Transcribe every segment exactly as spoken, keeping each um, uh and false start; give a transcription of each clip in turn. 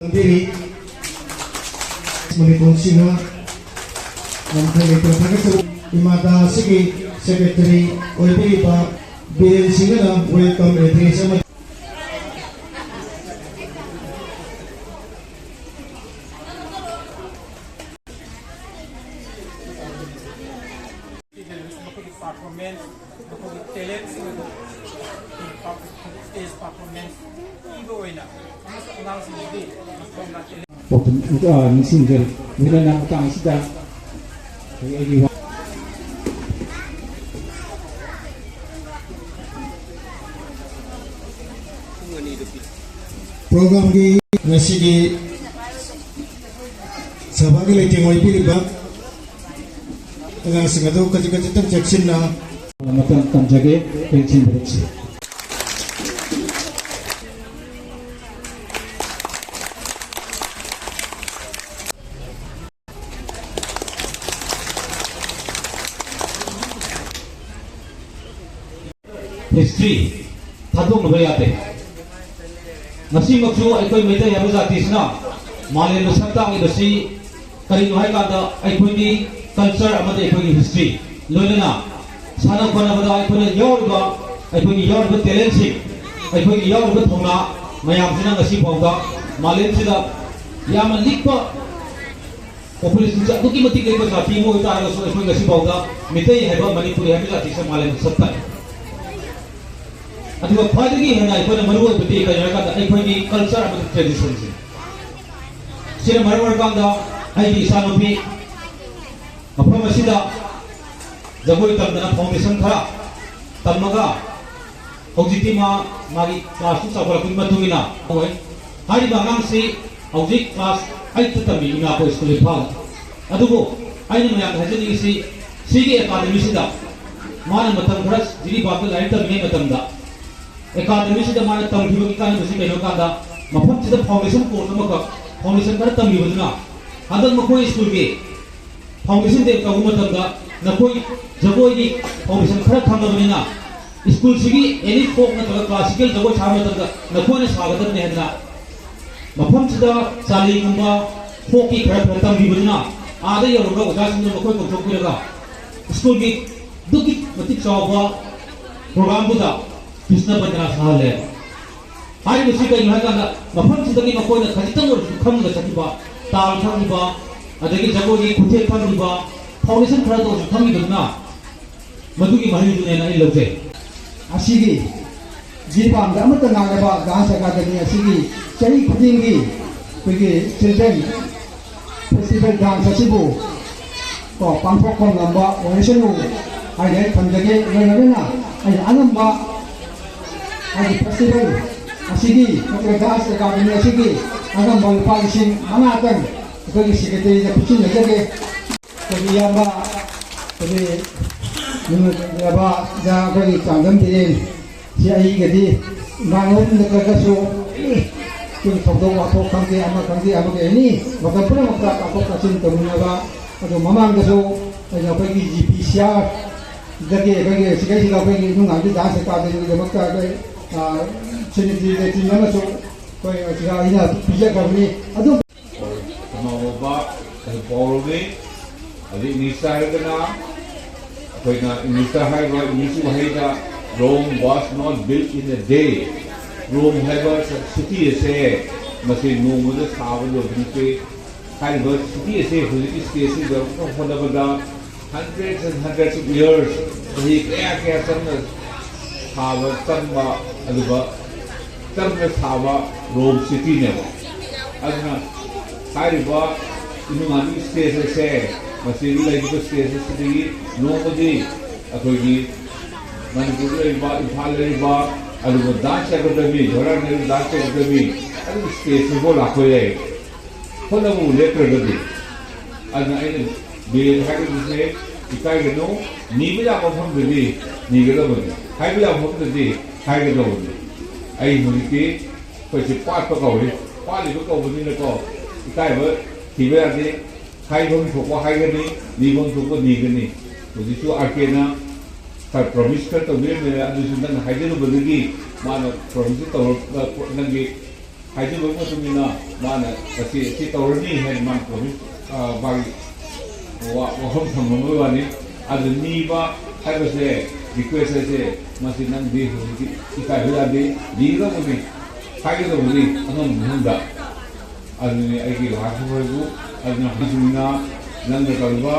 ꯈꯪꯕꯤꯔꯤ꯫ ꯃꯅꯤꯄꯨꯔ ꯁꯤꯡꯍ ꯅꯝꯊꯩ ꯂꯩꯇꯅ ꯊꯥꯒꯠꯆꯔꯤ꯫ ꯏꯃꯥꯗꯥ ꯑꯁꯤꯒꯤ ꯁꯦꯀ꯭ꯔꯦꯇꯔꯤ ꯑꯣꯏꯕꯤꯔꯤꯕ ꯕꯤꯔꯦꯟ ꯁꯤꯡꯍꯅ welcome address ꯑꯃ ꯃꯈꯣꯏꯒꯤ performance, ꯃꯈꯣꯏꯒꯤ talent ꯁꯤꯡ ꯑꯗꯨ stage performance ꯄꯤꯕ ꯑꯣꯏꯅ ꯑꯃꯁꯨꯡ ꯑꯉꯥꯡꯁꯤꯡꯗꯤ ꯃꯈꯣꯏꯅ talent ꯄꯥꯎꯗꯝ, ꯑ, ꯅꯤꯡꯁꯤꯡꯖꯔꯤ꯫ ꯂꯣꯏꯅꯅ ꯃꯇꯥꯡ ꯑꯁꯤꯗ ꯑꯩꯈꯣꯏ ꯑꯩꯒꯤ ꯋꯥ- ꯄ꯭ꯔꯣꯒ꯭ꯔꯥꯝꯒꯤ ꯉꯁꯤꯒꯤ ꯁꯚꯥꯒꯤ ꯂꯩꯇꯦꯡ ꯑꯣꯏꯕꯤꯔꯤꯕ ꯑꯉꯥꯡꯁꯤꯡ ꯑꯗꯨ ꯈꯖꯤꯛ ꯈꯖꯤꯛꯇꯪ ꯆꯦꯛꯁꯤꯟꯅ ꯃꯇꯝ ꯇꯝꯖꯒꯦ, ꯇꯦꯟꯁꯤꯟꯕꯤꯔꯛꯁꯤ꯫ History ꯊꯥꯗꯣꯛꯅꯕ ꯌꯥꯗꯦ꯫ ꯉꯁꯤꯃꯛꯁꯨ ꯑꯩꯈꯣꯏ ꯃꯩꯇꯩ ꯍꯥꯏꯕ ꯖꯥꯇꯤꯁꯤꯅ ꯃꯥꯂꯦꯝꯗ ꯁꯛ ꯇꯥꯛꯂꯤꯕꯁꯤ ꯀꯔꯤꯅꯣ ꯍꯥꯏ ꯀꯥꯟꯗ ꯑꯩꯈꯣꯏꯒꯤ culture ꯑꯃꯗꯤ ꯑꯩꯈꯣꯏꯒꯤ history, ꯂꯣꯏꯅꯅ ꯁꯥꯟꯅ ꯈꯣꯠꯅꯕꯗ ꯑꯩꯈꯣꯏꯅ ꯌꯥꯎꯔꯤꯕ, ꯑꯩꯈꯣꯏꯒꯤ ꯌꯥꯎꯔꯤꯕ talentꯁꯤꯡ, ꯑꯩꯈꯣꯏꯒꯤ ꯌꯥꯎꯔꯤꯕ ꯊꯧꯅꯥ ꯃꯌꯥꯝꯁꯤꯅ ꯉꯁꯤ ꯐꯥꯎꯗ ꯃꯥꯂꯦꯝꯁꯤꯗ ꯌꯥꯝꯅ ꯂꯤꯛꯄ population ꯑꯗꯨꯛꯀꯤ ꯃꯇꯤꯛ ꯂꯩꯕ ꯖꯥꯇꯤ ꯑꯃ ꯑꯣꯏꯇꯥꯔꯒꯁꯨ ꯑꯩꯈꯣꯏ ꯉꯁꯤ ꯐꯥꯎꯗ ꯃꯤꯇꯩ ꯍꯥꯏꯕ, ꯃꯅꯤꯄꯨꯔꯤ ꯍꯥꯏꯕ ꯖꯥꯇꯤꯁꯦ ꯃꯥꯂꯦꯝꯗ ꯁꯛ ꯇꯥꯛꯏ꯫ ꯑꯗꯨꯒ ꯈ꯭ꯋꯥꯏꯗꯒꯤ ꯍꯦꯟꯅ ꯑꯩꯈꯣꯏꯅ ꯃꯔꯨ ꯑꯣꯏꯕꯗꯤ ꯀꯔꯤ ꯍꯥꯏꯔꯀꯥꯟꯗ ꯑꯩꯈꯣꯏꯒꯤ culture ꯑꯃꯗꯤ traditionꯁꯦ꯫ ꯁꯤꯅ ꯃꯔꯝ ꯑꯣꯏꯔꯀꯥꯟꯗ ꯑꯩꯒꯤ ꯏꯆꯥꯅꯨꯄꯤ ꯃꯐꯝ ꯑꯁꯤꯗ ꯖꯒꯣꯏ ꯇꯝꯗꯅ foundation ꯈꯔ ꯇꯝꯃꯒ ꯍꯧꯖꯤꯛꯇꯤ ꯃꯥ ꯃꯥꯒꯤ classꯇꯨ ꯆꯥꯎꯈꯠꯂꯛꯄꯒꯤ ꯃꯇꯨꯡ ꯏꯟꯅ ꯑꯣꯏ꯫ ꯍꯥꯏꯔꯤꯕ ꯑꯉꯥꯡꯁꯤ ꯍꯧꯖꯤꯛ class eightꯇ ꯇꯝꯃꯤ ꯏꯅꯥꯄꯣ ꯁ꯭ꯀꯨꯜ ꯏꯝꯐꯥꯜꯗ꯫ ꯑꯗꯨꯕꯨ ꯑꯩꯅ ꯃꯌꯥꯝꯗ ꯍꯥꯏꯖꯅꯤꯡꯉꯤꯁꯤ, ꯁꯤꯒꯤ academyꯁꯤꯗ ꯃꯥꯅ ꯃꯇꯝ ꯈꯔ ꯖꯤꯔꯤꯕꯥꯝꯗ ꯂꯥꯏꯔꯤꯛ ꯇꯝꯂꯤꯉꯩ ꯃꯇꯝꯗ academyꯁꯤꯗ ꯃꯥꯅ ꯇꯝꯈꯤꯕꯒꯤ ꯀꯥꯟꯅꯕꯁꯤ ꯀꯩꯅꯣ ꯀꯥꯟꯗ, ꯃꯐꯝꯁꯤꯗ foundation course ꯑꯃꯈꯛ, foundation ꯈꯔ ꯇꯝꯈꯤꯕꯗꯨꯅ ꯍꯟꯗꯛ ꯃꯈꯣꯏ ꯁ꯭ꯀꯨꯜꯒꯤ foundation day ꯇꯧꯕ ꯃꯇꯝꯗ ꯅꯈꯣꯏ ꯖꯒꯣꯏꯒꯤ foundation ꯈꯔ ꯈꯪꯉꯕꯅꯤꯅ ꯁ꯭ꯀꯨꯜꯁꯤꯒꯤ any folk ꯅꯠꯇ꯭ꯔꯒ classical ꯖꯒꯣꯏ ꯁꯥꯕ ꯃꯇꯝꯗ ꯅꯈꯣꯏꯅ ꯁꯥꯒꯗꯕꯅꯤ ꯍꯥꯏꯗꯅ ꯃꯐꯝꯁꯤꯗ ꯆꯥꯂꯤꯒꯨꯝꯕ ꯐꯣꯛꯀꯤ ꯈꯔ ꯈꯔ ꯇꯝꯕꯤꯕꯗꯨꯅ ꯑꯥꯗ ꯌꯧꯔꯒ ꯑꯣꯖꯥꯁꯤꯡꯅ ꯃꯈꯣꯏ ꯀꯧꯊꯣꯛꯄꯤꯔꯒ ꯁ꯭ꯀꯨꯜꯒꯤ ꯑꯗꯨꯛꯀꯤ ꯃꯇꯤꯛ ꯆꯥꯎꯕ ꯄ꯭ꯔꯣꯒ꯭ꯔꯥꯝꯗꯨꯗ ꯀ꯭ꯔꯤꯁꯅ ꯕꯟꯗꯅꯥ ꯁꯥꯍꯜꯂꯦ꯫ ꯍꯥꯏꯔꯤꯕꯁꯤ ꯀꯩꯅꯣ ꯍꯥꯏ ꯀꯥꯟꯗ ꯃꯐꯝꯁꯤꯗꯒꯤ ꯃꯈꯣꯏꯅ ꯈꯖꯤꯛꯇꯪ ꯑꯣꯏꯔꯁꯨ ꯈꯪꯂꯒ ꯆꯠꯈꯤꯕ, ꯇꯥꯜ ꯈꯪꯂꯤꯕ, ꯑꯗꯒꯤ ꯖꯒꯣꯏꯒꯤ ꯈꯨꯠꯊꯦꯛ ꯈꯪꯂꯤꯕ, ꯐꯥꯎꯟꯗꯦꯁꯟ ꯈꯔꯗ ꯑꯣꯏꯔꯁꯨ ꯈꯪꯈꯤꯕꯗꯨꯅ ꯃꯗꯨꯒꯤ ꯃꯍꯩꯗꯨꯅꯦꯅ ꯑꯩ ꯂꯧꯖꯩ꯫ ꯑꯁꯤꯒꯤ ꯖꯤꯔꯤꯕꯥꯝꯗ ꯑꯃꯠꯇ ꯉꯥꯏꯔꯕ ꯗꯥꯟꯁ ꯑꯦꯀꯥꯗꯃꯤ ꯑꯁꯤꯒꯤ ꯆꯍꯤ ꯈꯨꯗꯤꯡꯒꯤ ꯑꯩꯈꯣꯏꯒꯤ ꯆꯤꯜꯗ꯭ꯔꯦꯟ ꯐꯦꯁꯇꯤꯚꯦꯜ ꯗꯥꯟꯁ ꯑꯁꯤꯕꯨ ꯀꯣ ꯄꯥꯡꯊꯣꯛꯄ ꯉꯝꯕ ꯑꯣꯏꯔꯁꯅꯨ ꯍꯥꯏꯅ ꯑꯩ ꯊꯝꯖꯒꯦ꯫ ꯂꯣꯏꯅ ꯂꯣꯏꯅ ꯑꯩꯅ ꯑꯉꯝꯕ ꯍꯥꯏꯗꯤ ꯐꯦꯁꯇꯤꯚꯦꯜ ꯑꯁꯤꯒꯤ ꯅꯠꯇ꯭ꯔꯒ ꯗꯥꯟꯁ ꯑꯦꯀꯥꯗꯃꯤ ꯑꯁꯤꯒꯤ ꯑꯉꯝꯕ ꯂꯨꯄꯥ ꯂꯤꯁꯤꯡ ꯃꯉꯥꯇꯪ ꯑꯩꯈꯣꯏꯒꯤ ꯁꯦꯀ꯭ꯔꯦꯇꯔꯤꯗ ꯄꯤꯁꯤꯟꯖꯒꯦ꯫ ꯑꯩꯈꯣꯏꯒꯤ ꯏꯌꯥꯝꯕ ꯑꯩꯈꯣꯏꯒꯤ ꯅꯨꯡꯉꯥꯏꯖꯔꯕꯗ ꯑꯩꯈꯣꯏꯒꯤ ꯆꯥꯡꯗꯝ ꯕꯤꯔꯦꯟ ꯁꯤ ꯑꯩꯒꯗꯤ ꯏꯃꯥꯟꯅꯕ ꯅꯠꯇ꯭ꯔꯒꯁꯨ ꯑꯩꯈꯣꯏꯒꯤ ꯊꯧꯗꯣꯛ ꯋꯥꯊꯣꯛ ꯈꯪꯗꯦ ꯑꯃ ꯈꯪꯗꯦ ꯑꯃꯒꯤ ꯑꯦꯅꯤ ꯃꯇꯝ ꯄꯨꯝꯅꯃꯛꯇ ꯇꯥꯊꯣꯛ ꯇꯥꯁꯤꯟ ꯇꯧꯃꯤꯟꯅꯕ꯫ ꯑꯗꯨ ꯃꯃꯥꯡꯗꯁꯨ ꯑꯩꯅ ꯑꯩꯈꯣꯏꯒꯤ ꯖꯤ ꯄꯤ ꯁꯤ ꯑꯥꯔꯗꯒꯤ ꯑꯩꯈꯣꯏꯒꯤ ꯁꯤꯒꯩꯁꯤꯗ ꯑꯩꯈꯣꯏꯒꯤ ꯅꯨꯡꯉꯥꯏꯕꯤ ꯗꯥꯟꯁ ꯑꯦꯀꯥꯗꯃꯤꯒꯤꯗꯃꯛꯇ ꯑꯩꯈꯣꯏ ꯁꯦꯅꯤꯇꯔꯤ ꯂꯦꯇ꯭ꯔꯤꯟ ꯑꯃꯁꯨ ꯑꯩꯈꯣꯏ ꯁꯤꯗ ꯑꯩꯅ ꯄꯤꯖꯈ꯭ꯔꯕꯅꯤ꯫ ꯑꯗꯨ ꯀꯩꯅꯣꯕ ꯄꯥꯎꯔꯧꯅꯤ꯫ ꯑꯗꯩ ꯏꯪꯂꯤꯁꯇ ꯍꯥꯏꯔꯒꯅ ꯑꯩꯈꯣꯏꯅ ꯏꯪꯂꯤꯁꯇ ꯍꯥꯏꯔꯤꯕ ꯏꯪꯂꯤꯁꯀꯤ ꯋꯥꯍꯩꯗ Rome was not built in a day꯫ ꯔꯣꯝ ꯍꯥꯏꯕ ꯁꯤꯇꯤ ꯑꯁꯦ ꯃꯁꯤ ꯅꯣꯡꯃꯗ ꯁꯥꯕ ꯂꯣꯏꯕ ꯅꯠꯇꯦ꯫ ꯍꯥꯏꯔꯤꯕ ꯁꯤꯇꯤ ꯑꯁꯦ ꯍꯧꯖꯤꯛꯀꯤ ꯁꯤꯇꯤ ꯑꯁꯤꯗ ꯍꯣꯠꯅꯕꯗ hundreds and hundreds of years, ꯆꯍꯤ ꯀꯌꯥ ꯀꯌꯥ ꯆꯪꯅ ꯁꯥꯕ ꯆꯪꯕ ꯑꯗꯨꯒ ꯆꯪꯅ ꯁꯥꯕ ꯔꯣꯝ ꯁꯤꯇꯤꯅꯦꯕ꯫ ꯑꯗꯨꯅ ꯍꯥꯏꯔꯤꯕ ꯏꯃꯨꯡ ꯃꯅꯨꯡꯒꯤ ꯁ꯭ꯇꯦꯖ ꯑꯁꯦ ꯃꯁꯤꯗ ꯂꯩꯔꯤꯕ ꯁ꯭ꯇꯦꯖ ꯑꯁꯤꯗꯒꯤ ꯅꯣꯡꯃꯗꯤ ꯑꯩꯈꯣꯏꯒꯤ ꯃꯅꯤꯄꯨꯔꯗ ꯂꯩꯔꯤꯕ, ꯏꯝꯐꯥꯜꯗ ꯂꯩꯔꯤꯕ ꯑꯗꯨꯒ ꯗꯥꯟꯁ ꯑꯦꯀꯥꯗꯃꯤ, ꯙꯣꯔꯥꯅꯦꯜ ꯗꯥꯟꯁ ꯑꯦꯀꯥꯗꯃꯤ ꯑꯗꯨꯒꯤ ꯁ꯭ꯇꯦꯖꯁꯤꯐꯥꯎ ꯂꯥꯛꯄ ꯌꯥꯏ꯫ ꯍꯣꯠꯅꯕꯕꯨ ꯂꯦꯞꯇ꯭ꯔꯒꯗꯤ꯫ ꯑꯗꯨꯅ ꯑꯩꯅ ꯕꯤꯔꯦꯟ ꯍꯥꯏꯔꯤꯕꯁꯦ ꯏꯀꯥꯏꯒꯅꯨ, ꯅꯤꯕ ꯌꯥꯕ ꯃꯐꯝꯗꯗꯤ ꯅꯤꯒꯗꯕꯅꯤ, ꯍꯥꯏꯕ ꯌꯥꯕ ꯃꯐꯝꯗꯗꯤ ꯍꯥꯏꯒꯗꯕꯅꯤ꯫ ꯑꯩ ꯍꯧꯖꯤꯛꯇꯤ ꯑꯩꯈꯣꯏꯁꯦ ꯄꯥꯠꯄ ꯀꯧꯔꯤ, ꯄꯥꯠꯂꯤꯕ ꯀꯧꯕꯅꯤꯅꯀꯣ ꯏꯀꯥꯏꯕ ꯊꯤꯕ ꯌꯥꯗꯦ꯫ ꯍꯥꯏꯐꯝ ꯊꯣꯛꯄ ꯍꯥꯏꯒꯅꯤ, ꯅꯤꯐꯝ ꯊꯣꯛꯄ ꯅꯤꯒꯅꯤ꯫ ꯍꯧꯖꯤꯛꯁꯨ ꯑꯥꯔ ꯀꯦꯅ ꯈꯔ ꯄ꯭ꯔꯣꯃꯤꯁ ꯈꯔ ꯇꯧꯕꯤꯔꯝꯃꯦ, ꯑꯗꯨꯁꯨ ꯅꯪꯅ ꯍꯥꯏꯖꯔꯨꯕꯗꯒꯤ ꯃꯥꯅ ꯄ꯭ꯔꯣꯃꯤꯁ ꯇꯧꯔꯛꯄ, ꯅꯪꯒꯤ ꯍꯥꯏꯖꯕꯒꯤ ꯃꯇꯨꯡ ꯏꯟꯅ ꯃꯥꯅ ꯃꯁꯤ ꯑꯁꯤ ꯇꯧꯔꯅꯤ ꯍꯥꯏꯅ ꯃꯥꯅ ꯄ꯭ꯔꯣꯃꯤꯁ, ꯑ, ꯃꯥꯒꯤ ꯋꯥ-, ꯋꯥꯐꯝ ꯊꯝꯂꯝꯕꯒꯤ ꯋꯥꯅꯤ꯫ ꯑꯗꯨ ꯅꯤꯕ ꯍꯥꯏꯕꯁꯦ, ꯔꯤꯀ꯭ꯋꯦꯁ ꯍꯥꯏꯁꯦ, ꯃꯁꯤ ꯅꯪꯗꯤ ꯍꯧꯖꯤꯛꯇꯤ ꯏꯀꯥꯏꯕ ꯌꯥꯗꯦ, ꯅꯤꯒꯗꯧꯕꯅꯤ, ꯍꯥꯏꯒꯗꯧꯕꯅꯤ ꯑꯉꯝꯕ ꯃꯐꯝꯗ꯫ ꯑꯗꯨꯅꯤ ꯑꯩꯒꯤ ꯂꯥꯁ ꯋꯥꯔꯗꯕꯨ꯫ ꯑꯗꯨꯅ ꯍꯧꯖꯤꯛꯅ ꯅꯪꯅ ꯇꯧꯔꯤꯕ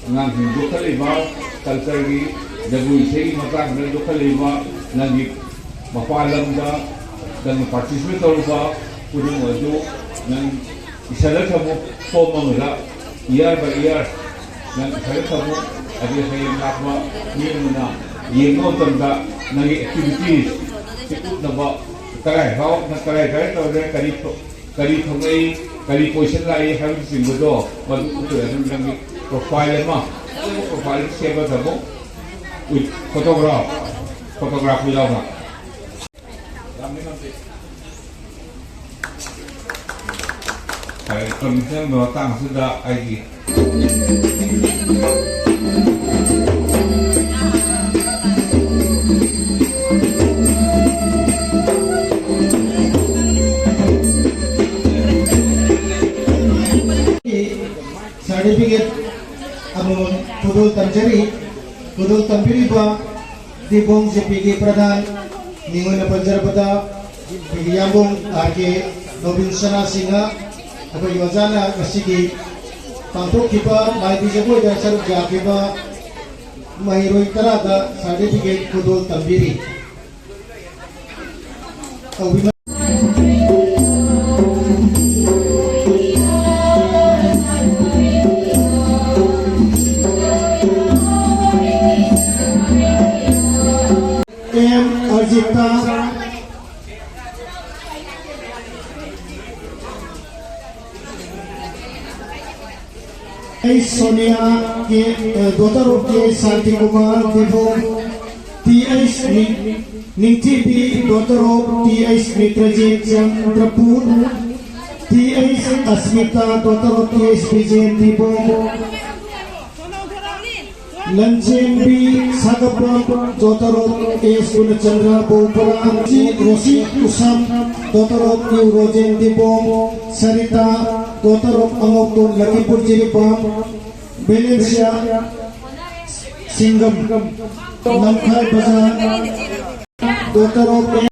ꯑꯉꯥꯡꯁꯤꯡ ꯌꯣꯛꯈꯠꯂꯤꯕ, ꯀꯜꯆꯔꯒꯤ, ꯖꯒꯣꯏ ꯏꯁꯩꯒꯤ ꯃꯇꯥꯡꯗ ꯌꯣꯛꯈꯠꯂꯤꯕ, ꯅꯪꯒꯤ ꯃꯄꯥꯟ ꯂꯝꯗ ꯅꯪꯅ ꯄꯥꯔꯇꯤꯁꯤꯄꯦꯠ ꯇꯧꯔꯨꯕ ꯄꯨꯝꯅꯃꯛ ꯑꯗꯨ ꯅꯪ ꯏꯁꯜꯂ ꯊꯝꯃꯨ, ꯐꯣꯝ ꯑꯃꯗ, ꯏꯌꯥꯔ ꯕꯥꯏ ꯏꯌꯥꯔ ꯅꯪ ꯏꯁꯜꯂ ꯊꯝꯃꯨ꯫ ꯑꯗꯨ ꯍꯌꯦꯡ ꯂꯥꯛꯄ ꯃꯤ ꯑꯃꯅ ꯌꯦꯡꯕ ꯃꯇꯝꯗ ꯅꯪꯒꯤ ꯑꯦꯛꯇꯤꯚꯤꯇꯤꯁ ꯎꯠꯅꯕ, ꯀꯗꯥꯏ ꯐꯥꯎ ꯅꯪ ꯀꯗꯥꯏ ꯀꯗꯥꯏ ꯇꯧꯔꯦ, ꯀꯔꯤ ꯀꯔꯤ ꯊꯣꯛꯂꯛꯏ, ꯀꯔꯤ ꯄꯣꯖꯤꯁꯟ ꯂꯥꯛꯏ ꯍꯥꯏꯕꯅꯆꯤꯡꯕꯗꯣ, ꯃꯗꯨ ꯎꯠꯇꯣꯏ꯫ ꯑꯗꯨ ꯅꯪꯒꯤ ꯄ꯭ꯔꯣꯐꯥꯏꯜ ꯑꯃ, ꯄ꯭ꯔꯣꯐꯥꯏꯜ ꯁꯦꯝꯕ ꯊꯝꯃꯨ, ꯋꯤꯠ ꯐꯣꯇꯣꯒ꯭ꯔꯥꯐ, ꯐꯣꯇꯣꯒ꯭ꯔꯥꯐ ꯌꯥꯎꯅ꯫ ꯐꯔꯦ, ꯀꯝꯃꯤꯁꯟꯒꯤ ꯃꯇꯥꯡꯁꯤꯗ ꯑꯩꯒꯤ ꯁꯥꯔꯇꯤꯐꯤꯀꯦꯠ ꯑꯃꯃꯝ ꯈꯨꯗꯣꯜ ꯇꯝꯖꯔꯤ꯫ ꯈꯨꯗꯣꯜ ꯇꯝꯕꯤꯔꯤꯕ ꯗꯤꯕꯣꯡ ꯖꯦ ꯄꯤꯒꯤ ꯄ꯭ꯔꯙꯥꯟ, ꯃꯤꯡ ꯑꯣꯏꯅ ꯄꯟꯖꯔꯕꯗ ꯑꯩꯈꯣꯏꯒꯤ ꯌꯥꯝꯕꯨꯡ ꯑꯥꯔ ꯀꯦ ꯅꯣꯕꯤꯟ ꯁꯅꯥ ꯁꯤꯡꯍ, ꯑꯩꯈꯣꯏꯒꯤ ꯑꯣꯖꯥꯅ ꯉꯁꯤꯒꯤ ꯄꯥꯡꯊꯣꯛꯈꯤꯕ ꯃꯥꯏꯕꯤ ꯖꯒꯣꯏꯗ ꯁꯔꯨꯛ ꯌꯥꯈꯤꯕ ꯃꯍꯩꯔꯣꯏ ꯇꯔꯥꯗ ꯁꯥꯔꯇꯤꯐꯤꯀꯦꯠ ꯈꯨꯗꯣꯜ ꯇꯝꯕꯤꯔꯤ꯫ ꯇꯧꯕꯤꯃ-, M Arjita, H Sonia, K, uh, daughter of K Shantikumar Dibong, T H ꯅꯤꯡ-, Ningthibi, daughter of T H Mitrajit Chandrapur, T H Asmita, daughter of T H Bijen Dibong, Lanchembi Sagapam, daughter of A S Purnachandra Bongpara, Rosi Kusam, daughter of New Rojen Dibong, Sarita, daughter of Angokton Lakipur Jiribam, Valencia Singham, Lamkhai Bazar, daughter of